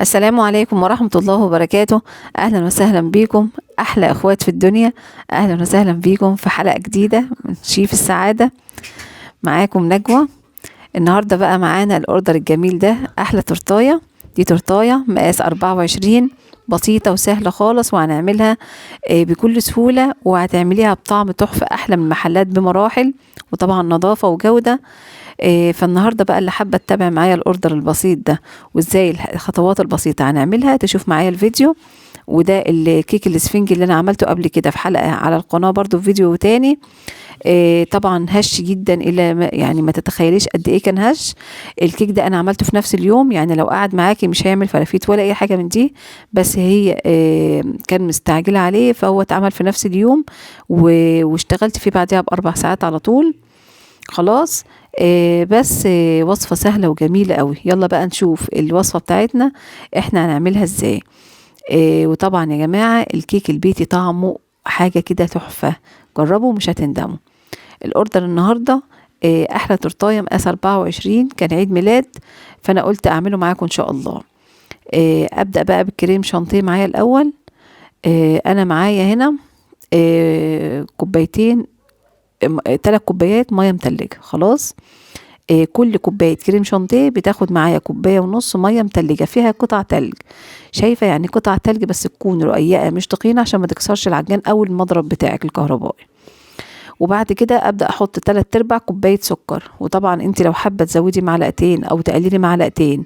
السلام عليكم ورحمة الله وبركاته. أهلا وسهلا بيكم أحلى أخوات في الدنيا. أهلا وسهلا بيكم في حلقة جديدة من شيف السعادة. معاكم نجوى. النهاردة بقى معانا ال order الجميل ده، أحلى تورتاية. دي تورتاية مقاس 24، بسيطة وسهلة خالص، وهنعملها بكل سهولة، وهتعمليها بطعم تحفة أحلى من المحلات بمراحل، وطبعا نظافة وجودة. فالنهاردة بقى اللي حابة تتابع معايا ال order البسيط ده وازاي الخطوات البسيطة هنعملها تشوف معايا الفيديو. وده الكيك الاسفنجي اللي انا عملته قبل كده في حلقة على القناة برضو في فيديو تاني. طبعا هش جدا، الى ما يعني ما تتخيليش قد ايه كان هش الكيك ده. انا عملته في نفس اليوم، يعني لو قعد معاكي مش هيعمل فرافيت ولا اي حاجة من دي، بس هي كان مستعجلة عليه فهو اتعمل في نفس اليوم واشتغلت فيه بعدها ب4 ساعات على طول خلاص. بس وصفة سهلة وجميلة قوي. يلا بقى نشوف الوصفة بتاعتنا احنا هنعملها ازاي. وطبعا يا جماعة الكيك البيتي طعمه حاجة كده تحفة، جربوا مش هتندموا. ال order النهاردة احلى تورتاية مقاس 24، كان عيد ميلاد فانا قلت اعمله معاكم ان شاء الله. ابدأ بقى بالكريم شانتيه معايا الاول. انا معايا هنا كوبايتين، 3 كوبايات مية متلجه خلاص. كل كوباية كريم شانتيه بتاخد معايا كوباية ونص مية متلجه فيها قطع تلج، شايفه يعني قطع تلج بس تكون رقيقه مش تخينة عشان ما تكسرش العجان او المضرب بتاعك الكهربائي. وبعد كده ابدا احط 3/4 كوباية سكر، وطبعا انت لو حابة تزودي معلقتين او تقللي معلقتين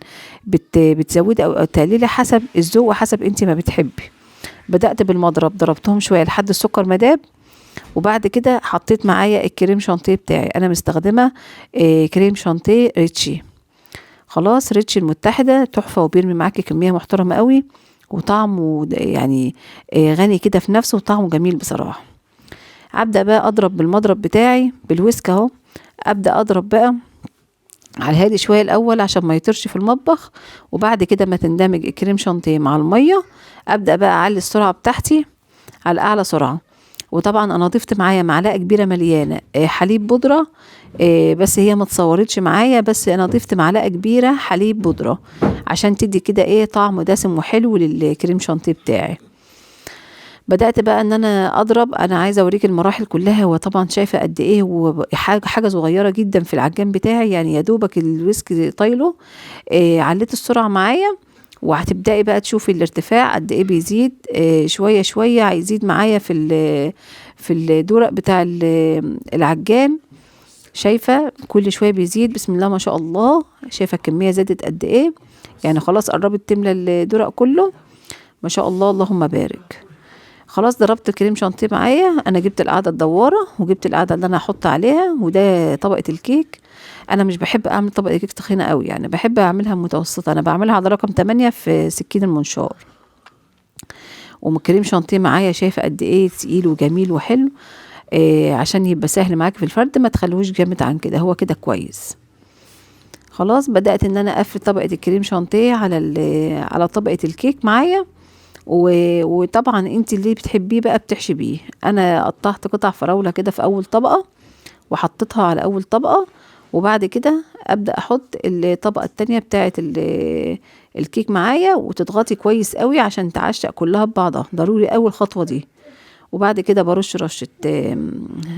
بتزودي او تقللي حسب الذوق وحسب انت ما بتحبي. بدات بالمضرب ضربتهم شوية لحد السكر ما داب، وبعد كده حطيت معايا الكريم شانتيه بتاعي. انا مستخدمة كريم شانتيه ريتشي خلاص، ريتشي المتحدة تحفة، وبيرمي معاكي كمية محترمه قوي، وطعمه يعني غني كده في نفسه وطعمه جميل بصراحة. ابدا بقى اضرب بالمضرب بتاعي بال whisk اهو، ابدا اضرب بقى على الهادي شوية الاول عشان ما يطرش في المطبخ، وبعد كده ما تندمج الكريم شانتيه مع المية ابدا بقى اعلي السرعة بتاعتي على اعلى سرعة. وطبعا انا ضفت معايا معلقه كبيرة مليانة حليب بودره، بس هي ما اتصورتش معايا، بس انا ضفت معلقه كبيرة حليب بودره عشان تدي كده ايه طعم دسم وحلو للكريم شانتيه بتاعي. بدات بقى ان انا اضرب، انا عايزه اوريك المراحل كلها، وطبعا شايفه قد ايه هو حاجة صغيرة جدا في العجان بتاعي، يعني يا دوبك ال whisk طايله. عليت السرعة معايا، وهتبداي بقى تشوفي الارتفاع قد ايه بيزيد، شوية شوية هيزيد معايا في الدورق بتاع العجان. شايفه كل شوية بيزيد، بسم الله ما شاء الله، شايفه الكمية زادت قد ايه، يعني خلاص قربت تملى الدورق كله ما شاء الله اللهم بارك. خلاص ضربت الكريم شانتيه معايا، انا جبت القعدة الدواره وجبت القعدة اللي انا هحط عليها، وده طبقه الكيك. انا مش بحب اعمل طبقه كيك تخينة قوي، يعني بحب اعملها متوسطه، انا بعملها على رقم 8 في سكين المنشار. والكريم شانتيه معايا شايفه قد ايه تقيل وجميل وحلو، عشان يبقى سهل معاك في الفرد، ما تخلوهوش جامد عن كده، هو كده كويس. خلاص بدات ان انا اقفل طبقه الكريم شانتيه على طبقه الكيك معايا. وطبعا انت اللي بتحبيه بقى بتحشي بيه. انا قطعت قطع فراوله كده في اول طبقه وحطيتها على اول طبقه، وبعد كده ابدا احط الطبقة التانية بتاعه الكيك معايا، وتضغطي كويس قوي عشان تعشق كلها ببعضها، ضروري اول خطوة دي. وبعد كده برش رشه،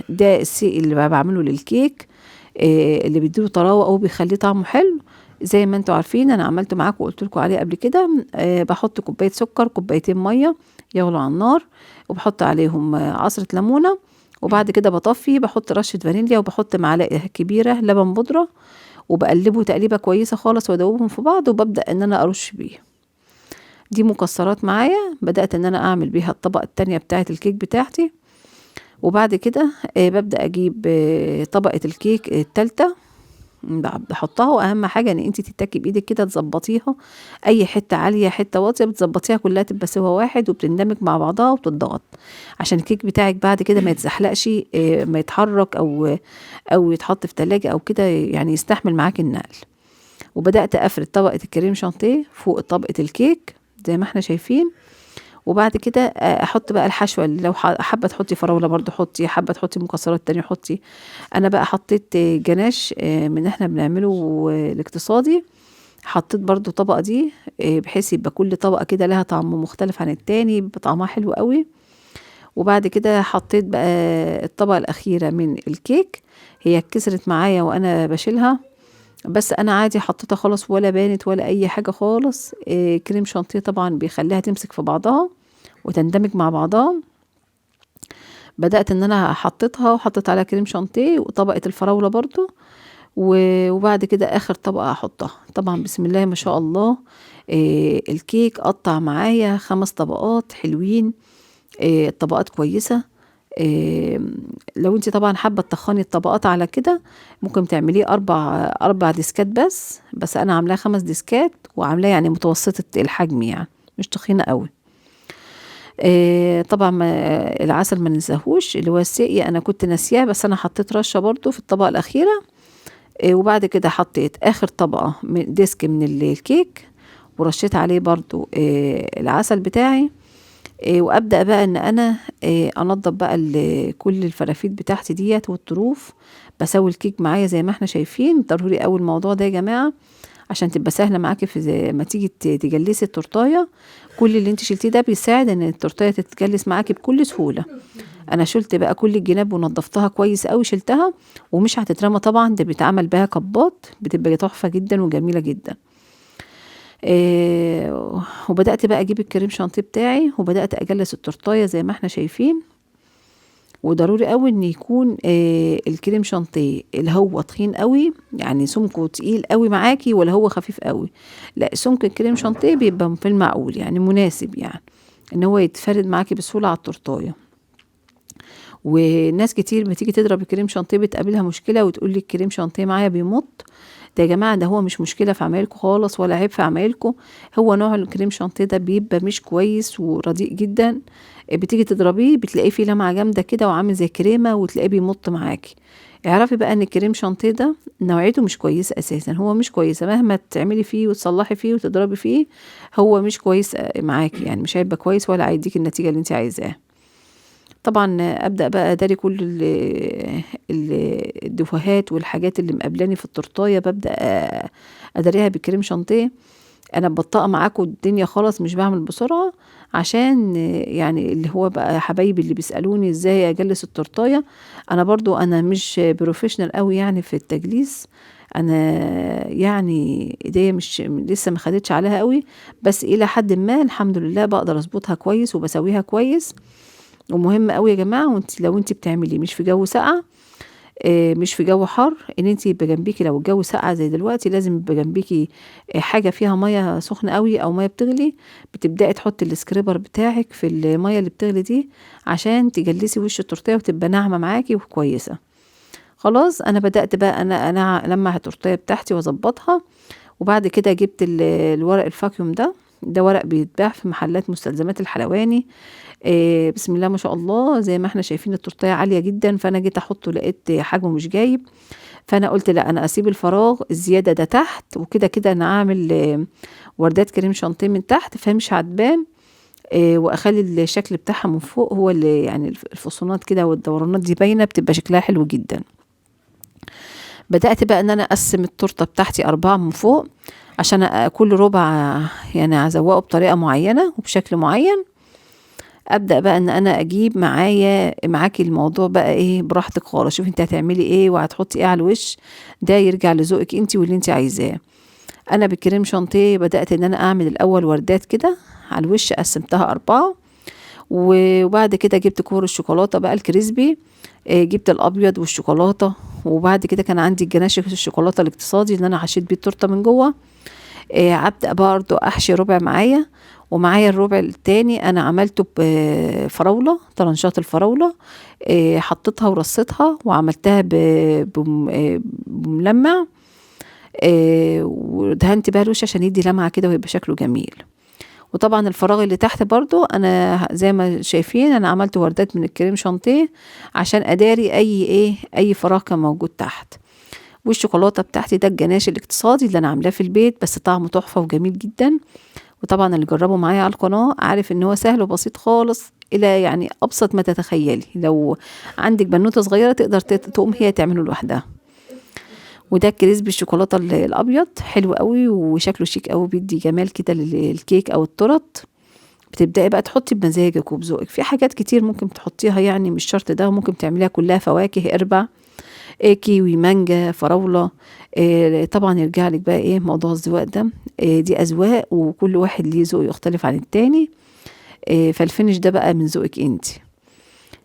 ده السيق اللي بعمله للكيك، اللي بيديله طراوه او بيخليه طعمه حلو. زي ما انتوا عارفين انا عملته معاكم وقلت لكم عليه قبل كده. بحط كوباية سكر، كوبايتين مية يغلوا على النار، وبحط عليهم عصره ليمونه، وبعد كده بطفي، بحط رشه فانيليا، وبحط معلقه كبيرة لبن بودره، وبقلبه تقليبه كويسة خالص وادوبهم في بعض، وببدا ان انا ارش بيه. دي مكسرات معايا بدات ان انا اعمل بيها الطبقة التانية بتاعه الكيك بتاعتي. وبعد كده ببدا اجيب طبقه الكيك التالتة بحطها. واهم حاجة ان انت تتكي بايدك كده تظبطيها، اي حتة عالية حتة واطية بتظبطيها كلها تبقى سوا واحد، وبتندمج مع بعضها وبتضغط عشان الكيك بتاعك بعد كده ما يتزحلقش، ما يتحرك او يتحط في تلاجة او كده، يعني يستحمل معاك النقل. وبدات افرد طبقه الكريم شانتيه فوق طبقه الكيك زي ما احنا شايفين. وبعد كده احط بقى الحشوه، اللي لو حابة تحطي فراوله برضو حطي، حابة تحطي مكسرات تانية حطي. انا بقى حطيت جناش من احنا بنعمله الاقتصادي، حطيت برضو طبقة دي بحيث يبقى كل طبقة كده لها طعم مختلف عن التاني، يبقى طعمها حلو قوي. وبعد كده حطيت بقى الطبقة الأخيرة من الكيك، هي اتكسرت معايا وأنا بشيلها، بس أنا عادي حطيتها خالص ولا بانت ولا أي حاجة خالص. كريم شانتيه طبعا بيخليها تمسك في بعضها وتندمج مع بعضها. بدأت إن أنا حطيتها وحطيت عليها كريم شانتيه وطبقة الفراولة برضو، وبعد كده آخر طبقة هحطها. طبعا بسم الله ما شاء الله، الكيك قطع معايا 5 طبقات حلوين، الطبقات كويسة. لو انت طبعا حابة تخني الطبقات على كده ممكن تعمليه 4 ديسكات بس انا عاملاه 5 ديسكات، وعاملاه متوسطة الحجم، مش تخينة قوي. طبعا العسل ما ننساهوش اللي هو السقي، انا كنت ناسياه بس انا حطيت رشة برضو في الطبقة الأخيرة. وبعد كده حطيت آخر طبقة من ديسك من الكيك، ورشيت عليه برضو، العسل بتاعي. وأبدأ بقى إن أنا، أنضف بقى كل الفرافيت بتاعتي ديت والطروف. بسوي الكيك معايا زي ما احنا شايفين، ضروري قوي الموضوع ده يا جماعة عشان تبقى سهلة معاكي في زي ما تيجي تجلسي التورتاية. كل اللي انت شلتيه ده بيساعد ان التورتاية تتجلس معاكي بكل سهولة. انا شلت بقى كل الجناب ونضفتها كويس قوي، شلتها ومش هتترمى طبعا، ده بيتعمل بها كبات بتبقى تحفة جدا وجميلة جدا. وبدأت بقى اجيب الكريم شانتيه بتاعي وبدأت اجلس التورتاية زي ما احنا شايفين. وضروري قوي ان يكون، الكريم شانتيه اللي هو تخين قوي، يعني سمكه تقيل قوي معاكي، ولا هو خفيف قوي. لا، سمك الكريم شانتيه بيبقى في المعقول، يعني مناسب، ان هو يتفرد معاكي بسهولة على التورتاية. وناس كتير بتيجي تضرب الكريم شانتيه بتقابلها مشكلة وتقول لي الكريم شانتيه معايا بيمط. ده يا جماعة ده هو مش مشكلة في عمايلكم خالص ولا عيب في عمايلكم، هو نوع الكريم شانتيه ده بيبقى مش كويس ورديء جدا، بتيجي تضربيه بتلاقيه فيه لمعة جامدة كده وعامل زي كريمة وتلاقيه بيمط معاكي. اعرفي بقى ان الكريم شانتيه ده نوعيته مش كويسة اساسا، هو مش كويسة مهما تعملي فيه وتصلحي فيه وتضربي فيه، هو مش كويس معاكي، مش هيبقى كويس ولا هيديكي النتيجة اللي انت عايزاها. طبعا ابدا بقى اداري كل الدفوهات والحاجات اللي مقابلاني في التورتايه، ببدا اداريها بالكريم شانتيه. انا ببطئه معاكم الدنيا خالص، مش بعمل بسرعه عشان اللي هو بقى حبايبي اللي بيسالوني ازاي اجلس التورتايه، انا برضو مش بروفيشنال قوي في التجليس، انا ايديا مش لسه ما خدتش عليها قوي، بس الى حد ما الحمد لله بقدر اظبطها كويس وبسويها كويس. ومهم قوي يا جماعه، لو انت بتعملي مش في جو ساقع، مش في جو حر، ان انت يبقى جنبيكي لو الجو ساقع زي دلوقتي لازم يبقى جنبيكي، حاجه فيها ميه سخنه قوي او ميه بتغلي، بتبداي تحطي السكريبر بتاعك في الميه اللي بتغلي دي عشان تجلسي وش التورتيه وتبقى ناعمه معاكي وكويسه. خلاص انا بدات بقى انا لما التورتيه بتاعتي واظبطها، وبعد كده جبت الورق الفاكيوم ده، ده ورق بيتباع في محلات مستلزمات الحلواني. بسم الله ما شاء الله زي ما احنا شايفين التورتيه عاليه جدا، فانا جيت احطه لقيت حجمه مش جايب، فانا قلت لا انا اسيب الفراغ الزياده ده تحت، وكده كده انا هعمل، وردات كريم شانتيه من تحت فمش هتبان، واخلي الشكل بتاعها من فوق هو اللي الفصونات كده والدورانات دي باينه، بتبقى شكلها حلو جدا. بدأت بقى ان انا اقسم التورته بتاعتي 4 من فوق عشان كل ربع ازوقه بطريقه معينه وبشكل معين. ابدا بقى ان انا اجيب معاكي الموضوع بقى ايه براحتك خالص، شوفي انت هتعملي ايه وهتحطي ايه على الوش، ده يرجع لذوقك انت واللي انت عايزاه. انا بالكريم شانتيه بدات ان انا اعمل الاول وردات كده على الوش، قسمتها 4، وبعد كده جبت كور الشوكولاته بقى الكريسبي، جبت الابيض والشوكولاته، وبعد كده كان عندي الجناش الشوكولاته الاقتصادي اللي انا حشيت بيه التورته من جوه. هبدا برضو احشي ربع معايا، ومعايا الربع التاني انا عملته بفراوله، طرنشات الفراوله، حطيتها ورصيتها وعملتها بملمع، ودهنت بيها الوش عشان يدي لمعه كده ويبقى شكله جميل. وطبعا الفراغ اللي تحت برضو انا زي ما شايفين انا عملت وردات من الكريم شانتيه عشان اداري اي فراغ كان موجود تحت. والشوكولاته بتاعتي ده الجناش الاقتصادي اللي انا عاملاه في البيت، بس طعمه تحفه وجميل جدا. وطبعا اللي جربه معايا على القناه عارف ان هو سهل وبسيط خالص، الى ابسط ما تتخيلي. لو عندك بنوته صغيره تقدر تقوم هي تعمله لوحدها. وده crispy الشوكولاتة الابيض، حلو قوي وشكله شيك قوي، بيدي جمال كده للكيك او التورت. بتبدأي بقى تحطي بمزاجك وبذوقك، في حاجات كتير ممكن تحطيها، يعني مش شرط ده، وممكن تعمليها كلها فواكه، اربع، كيوي، مانجا، فراولة. طبعا يرجع لك بقى ايه موضوع الذواق ده، دي اذواق وكل واحد ليه ذوق يختلف عن التاني. فال finish ده بقى من ذوقك انت،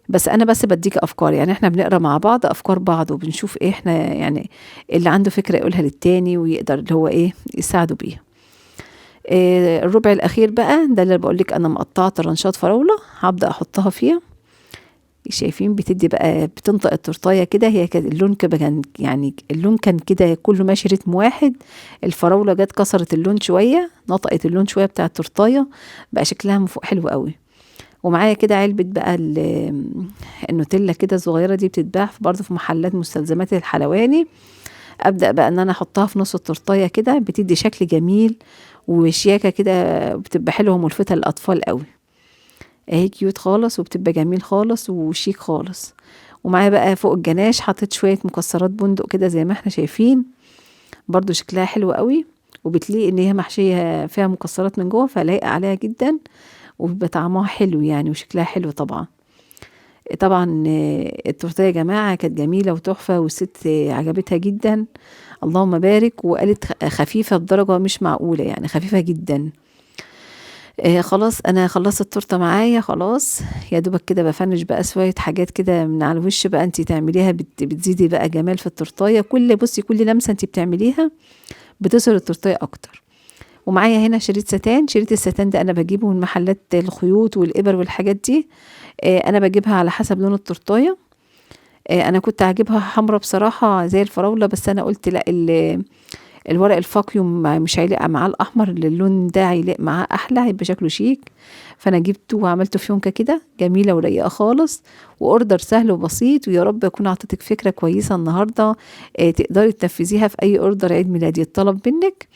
بس انا بس بديك افكار، يعني احنا بنقرا مع بعض افكار بعض وبنشوف ايه احنا، يعني اللي عنده فكرة يقولها للتاني ويقدر اللي هو ايه يساعده بيها. الربع الاخير بقى ده اللي بقولك انا مقطعه طرنشات فراوله، هبدا احطها فيها. شايفين بتدي بقى، بتنطق التورتايه كده، هي كان اللون كده كان يعني اللون كان كده كله ماشي رتم واحد، الفراوله جت كسرت اللون شوية، نطقت اللون شوية بتاع التورتايه، بقى شكلها من فوق حلو قوي. ومعايا كده علبة بقى النوتيلا كده الصغيرة دي، بتتباع برضه في محلات مستلزمات الحلواني. ابدا بقى ان انا احطها في نص التورتايه كده، بتدي شكل جميل وشياكه كده، بتبقى حلوة وملفته للاطفال قوي. اهي cute خالص، وبتبقى جميل خالص وشيك خالص. ومعايا بقى فوق الجناش حطيت شوية مكسرات بندق كده زي ما احنا شايفين، برضو شكلها حلو قوي، وبتليق ان هي محشيه فيها مكسرات من جوه، فلايقه عليها جدا، وبيبقى طعمها حلو يعني وشكلها حلو. طبعا طبعا التورتيه يا جماعة كانت جميلة وتحفه، والست عجبتها جدا، اللهم بارك، وقالت خفيفة بدرجة مش معقولة، يعني خفيفة جدا. خلاص انا خلصت التورتة معايا خلاص، يا دوبك كده بفنش بقى شوية حاجات كده من على الوش بقى انتي تعمليها، بتزيدي بقى جمال في التورتايه. بصي كل لمسه انتي بتعمليها بتظهر التورتايه اكتر. ومعايا هنا شريط ستان، شريط الستان ده انا بجيبه من محلات الخيوط والابر والحاجات دي، انا بجيبها على حسب لون التورتايه. انا كنت عاجبها حمرا بصراحة زي الفراوله، بس انا قلت لا، الورق الفاكيوم مش هيليق معاه الاحمر، اللون ده هيليق معاه احلى، هيبقى شكله شيك. فانا جبته وعملته فيونكه كده جميلة ورايقه خالص، و order سهل وبسيط. ويا رب اكون اعطيتك فكرة كويسة النهارده، تقدري تنفذيها في اي order عيد ميلاد يتطلب منك،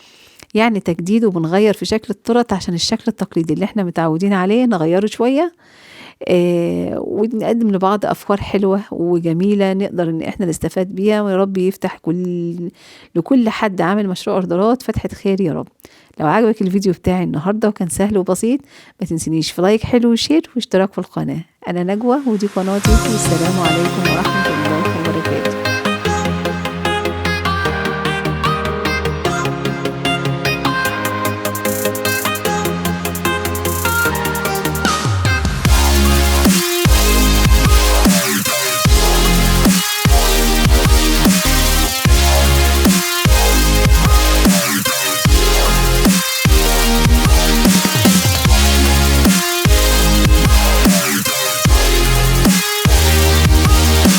يعني تجديد وبنغير في شكل التورت عشان الشكل التقليدي اللي احنا متعودين عليه نغيره شوية، ونقدم لبعض افكار حلوة وجميلة نقدر ان احنا نستفاد بيها. ويا رب يفتح لكل حد عامل مشروع اوردرات فتحه خير يا رب. لو عجبك الفيديو بتاعي النهارده وكان سهل وبسيط، ما تنسينيش في like حلو و share واشتراك في القناة. انا نجوى ودي قناتي، والسلام عليكم ورحمة الله وبركاته.